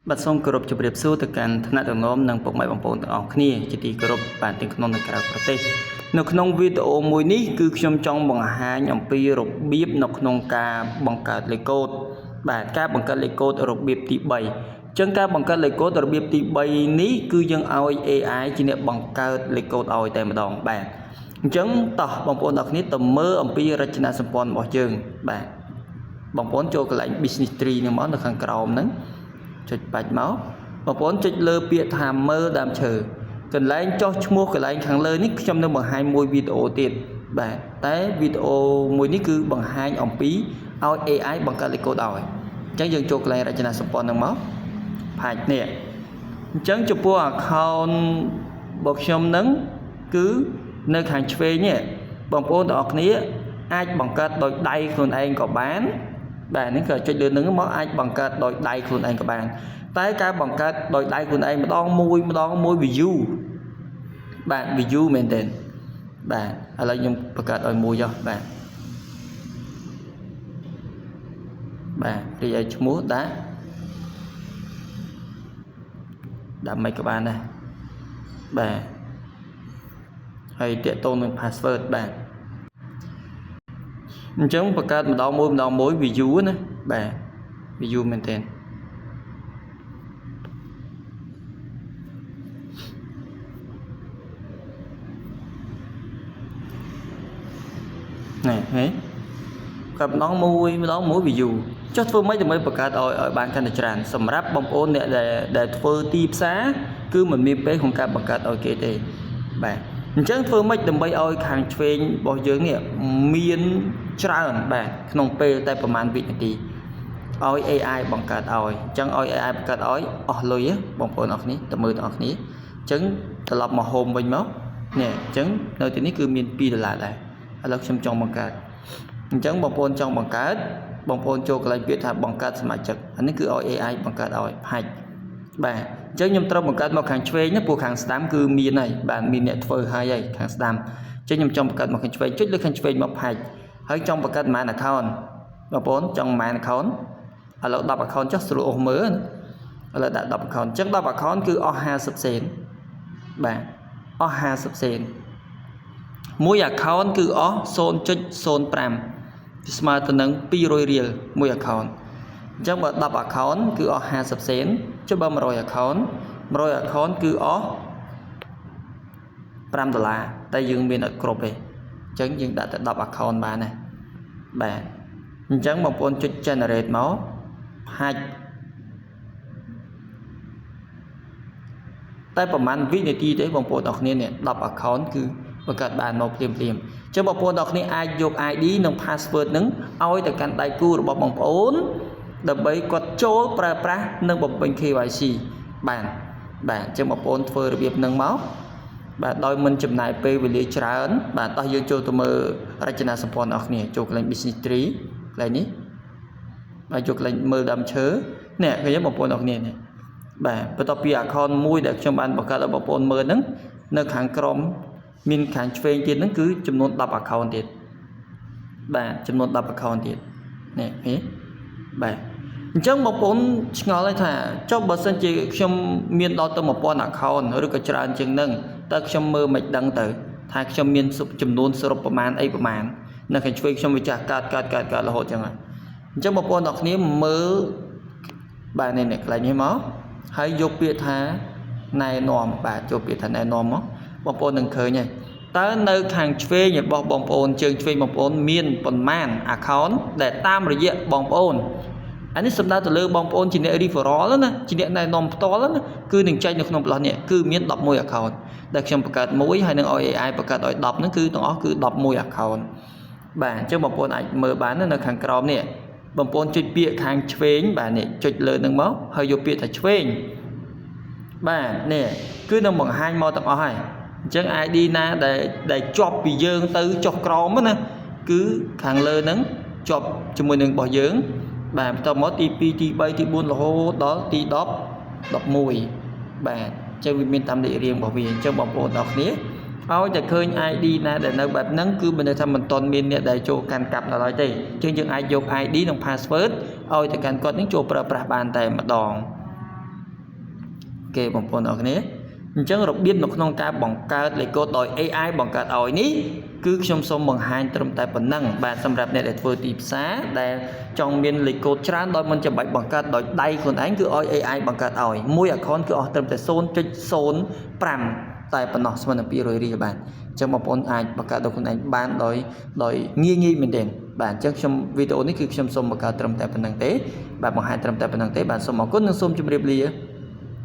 បាទសូមគោរពជម្រាបសួរទៅកាន់ថ្នាក់ដឹកនាំនិងពុកម៉ែបងប្អូនទាំងអស់គ្នាជាទីគោរពបាទទាំងក្នុងនិងក្រៅប្រទេសនៅក្នុងវីដេអូមួយនេះគឺខ្ញុំចង់បង្ហាញអំពីរបៀបនៅក្នុងការបង្កើតលេខកូដបាទការបង្កើតលេខកូដរបៀបទី3ចឹងការបង្កើតលេខកូដរបៀបទី3នេះគឺយើងឲ្យ AI ជាអ្នកបង្កើតលេខកូដឲ្យតែម្ដងបាទអញ្ចឹងតោះបងប្អូនទាំងគ្នាទៅមើលអំពីរចនាសម្ព័ន្ធរបស់យើងបាទបងប្អូនចូលកន្លែង business tree ហ្នឹងមកនៅខាងក្រោមហ្នឹងចុចបាច់មកបងប្អូនចុចលើពាក្យថាមើលដើមឈើកន្លែងចុះឈ្មោះកន្លែងខាងលើនេះខ្ញុំនឹងបង្ហាញមួយវីដេអូទៀតបាទតែវីដេអូមួយនេះគឺបង្ហាញអំពីឲ្យ AI បង្កើតលេខកូដឲ្យអញ្ចឹងយើងចូលកន្លែងរចនាសម្ព័ន្ធហ្នឹងមកផាច់នេះអញ្ចឹងចំពោះ account របស់ខ្ញុំហ្នឹងគឺនៅខាងឆ្វេងនេះបងប្អូនទាំងអស់គ្នាអាចបង្កើតដោយដៃខ្លួនឯងក៏បានបាទនេះក៏ចុចលើនឹងមកអាចបង្កើតដោយដៃខ្លួនឯងក៏បានតែការបង្កើតដោយដៃខ្លួនឯងម្ដងមួយម្ដងមួយ view បាទ view មែនទែនបាទឥឡូវខ្ញុំបង្កើតឲ្យមួយចុះបាទបាទរីឯឈ្មោះដាក់ដាក់មិនក៏បានដែរបាទហើយតាក់ទងនឹង password បាទអញ្ចឹងបង្កើតម្ដងមួយម្ដងមួយ view ណាបាទ view មែនទែននេះហេកាប់ម្ដងមួយម្ដងមួយ view ចុះធ្វើម៉េចដើម្បីបង្កើតឲ្យឲ្យបានកាន់តែច្រើនសម្រាប់បងប្អូនអ្នកដែលធ្វើទីផ្សារគឺមិនមានពេលក្នុងការបង្កើតឲ្យគេទេបាទអញ្ចឹងធ្វើម៉េចដើម្បីឲ្យខាងឆ្វេងរបស់យើងនេះមានច្រើនបាទក្នុងពេលតែប្រហែលវិនាទីឲ្យ AI បង្កើតឲ្យអញ្ចឹងឲ្យ AI បង្កើតឲ្យអស់លុយបងប្អូនអរគ្នាទៅមើលទាំងអស់គ្នាអញ្ចឹងត្រឡប់មក home វិញមកនេះអញ្ចឹងនៅទីនេះគឺមាន2ដុល្លារដែរឥឡូវខ្ញុំចង់បង្កើតអញ្ចឹងបងប្អូនចង់បង្កើតបងប្អូនចូលកន្លែងពាក្យថាបង្កើតសមាជិកអានេះគឺឲ្យ AI បង្កើតឲ្យផាច់បាទអញ្ចឹងខ្ញុំត្រូវបង្កើតមកខាងឆ្វេងណាព្រោះខាងស្ដាំគឺមានហើយបាទមានអ្នកធ្វើហើយហើយខាងស្ដាំអញ្ចឹងខ្ញុំចង់បង្កើតមកខាងឆ្វេងចុចលើខាងឆ្វេងមកផាច់ហើយចង់បង្កើតប៉ុន្មាន account បងប្អូនចង់ប៉ុន្មាន account ឥឡូវ10 account ចុះស្រួលអូសមើលឥឡូវដាក់10 account អញ្ចឹង10 account គឺអស់50សេនបាទអស់50សេនមួយ account គឺអស់0.05ស្មើទៅនឹង200រៀលមួយ account អញ្ចឹងបើ10 account គឺអស់50សេនចុះបើ100 account 100 account គឺអស់5ដុល្លារតែយើងមានអត់គ្រប់ទេអញ្ចឹងយើងដាក់តែ10 account បានណាបាទអញ្ចឹងបងប្អូនចុច generate មកផាច់តែប្រហែលវិនាទីទេបងប្អូនអរគ្នានេះ10 account គឺបង្កើតបានមកភ្លាមភ្លាមអញ្ចឹងបងប្អូនអរគ្នាអាចយក ID និង password នឹងឲ្យទៅកាន់ដៃគូរបស់បងប្អូនដើម្បីគាត់ចូលប្រើប្រាស់និងបំពេញ KYC បានបាទអញ្ចឹងបងប្អូនធ្វើរបៀបនឹងមកបាទដោយមិនចំណាយពេលវេលាច្រើនបាទតោះយើងចូលទៅមើលរចនាសម្ព័ន្ធអស់គ្នាចូលកន្លែង business tree កន្លែងនេះបាទយកកន្លែងមើលដើមឈើនេះឃើញទេបងប្អូនអរគ្នានេះបាទបន្ទាប់ពី account មួយដែលខ្ញុំបានបង្កើតឲ្យបងប្អូនមើលហ្នឹងនៅខាងក្រោមមានខាងឆ្វេងទៀតហ្នឹងគឺចំនួន10 account ទៀតបាទចំនួន10 account ទៀតនេះឃើញបាទអញ្ចឹងបងប្អូនឆ្ងល់ហើយថាចុះបើសិនជាខ្ញុំមានដល់ទៅ1000 account ឬក៏ច្រើនជាងហ្នឹងតើខ្ញុំមើលមិនដឹងទៅថាខ្ញុំមានចំនួនសរុបប្រមាណអីប្រមាណនៅខាងឆ្វេងខ្ញុំវាចាស់កើតកើតកើតកើតរហូតចឹងហើយអញ្ចឹងបងប្អូនទាំងគ្នាមើលបាទនេះកន្លែងនេះមកហើយយកពាក្យថាណែនាំបាទចូលពាក្យថាណែនាំមកបងប្អូននឹងឃើញហើយតើនៅខាងឆ្វេងរបស់បងប្អូនជើងឆ្វេងបងប្អូនមានប៉ុន្មាន account ដែលតាមរយៈបងប្អូនអានេះសំដៅទៅលើបងប្អូនជាអ្នក referral ណាជាអ្នកណែនាំផ្ទាល់ណាគឺនឹងចែកនៅក្នុងប្លោះនេះគឺមាន11 account ដែលខ្ញុំបង្កើតមួយហើយនឹងឲ្យ AI បង្កើតឲ្យ10ហ្នឹងគឺទាំងអស់គឺ11 account បាទអញ្ចឹងបងប្អូនអាចមើលបាននៅខាងក្រោមនេះបងប្អូនចុចពាក្យខាងឆ្វេងបាទនេះចុចលើនឹងមកហើយយកពាក្យថាឆ្វេងបាទនេះគឺនឹងបង្ហាញមកទាំងអស់ហើយអញ្ចឹង ID ណាដែលជាប់ពីយើងទៅចុះក្រោមណាគឺខាងលើហ្នឹងជាប់ជាមួយនឹងរបស់យើងបាទបន្ទាប់មកទី2ទី3ទី4រហូតដល់ទី10 11បាទអញ្ចឹងវាមានតាមលេខរៀងរបស់វាអញ្ចឹងបងប្អូនទាំងគ្នាឲ្យតែឃើញ ID ណាដែលនៅបែបហ្នឹងគឺមិនន័យថាមិនទាន់មានអ្នកដែលចូលកាន់កាប់ដល់ហើយទេអញ្ចឹងយើងអាចយក ID និង password ឲ្យទៅកាន់គាត់នឹងចូលប្រើប្រាស់បានតែម្ដង។ OK បងប្អូនអរគ្នាអញ្ចឹងរបៀបនៅក្នុងការបង្កើតលេខកូដដោយ AI បង្កើតឲ្យនេះគឺខ្ញុំសូមបង្ហាញត្រឹមតែប៉ុណ្ណឹងបាទសម្រាប់អ្នកដែលធ្វើទីផ្សារដែលចង់មានលេខកូដច្រើនដោយមិនចាំបាច់បង្កើតដោយដៃខ្លួនឯងគឺឲ្យ AI បង្កើតឲ្យមួយ account គឺអស់ត្រឹមតែ0.05តែប៉ុណ្ណោះស្មើនឹង200រៀលបាទអញ្ចឹងបងប្អូនអាចបង្កើតដោយខ្លួនឯងបានដោយដោយងាយងាយមែនទែនបាទអញ្ចឹងខ្ញុំវីដេអូនេះគឺខ្ញុំសូមបង្កើតត្រឹមតែប៉ុណ្ណឹងទេបាទបង្ហាញត្រឹមតែប៉ុណ្ណឹងទេបាទសូមអរគុណនិងសូមជម្រាបលា។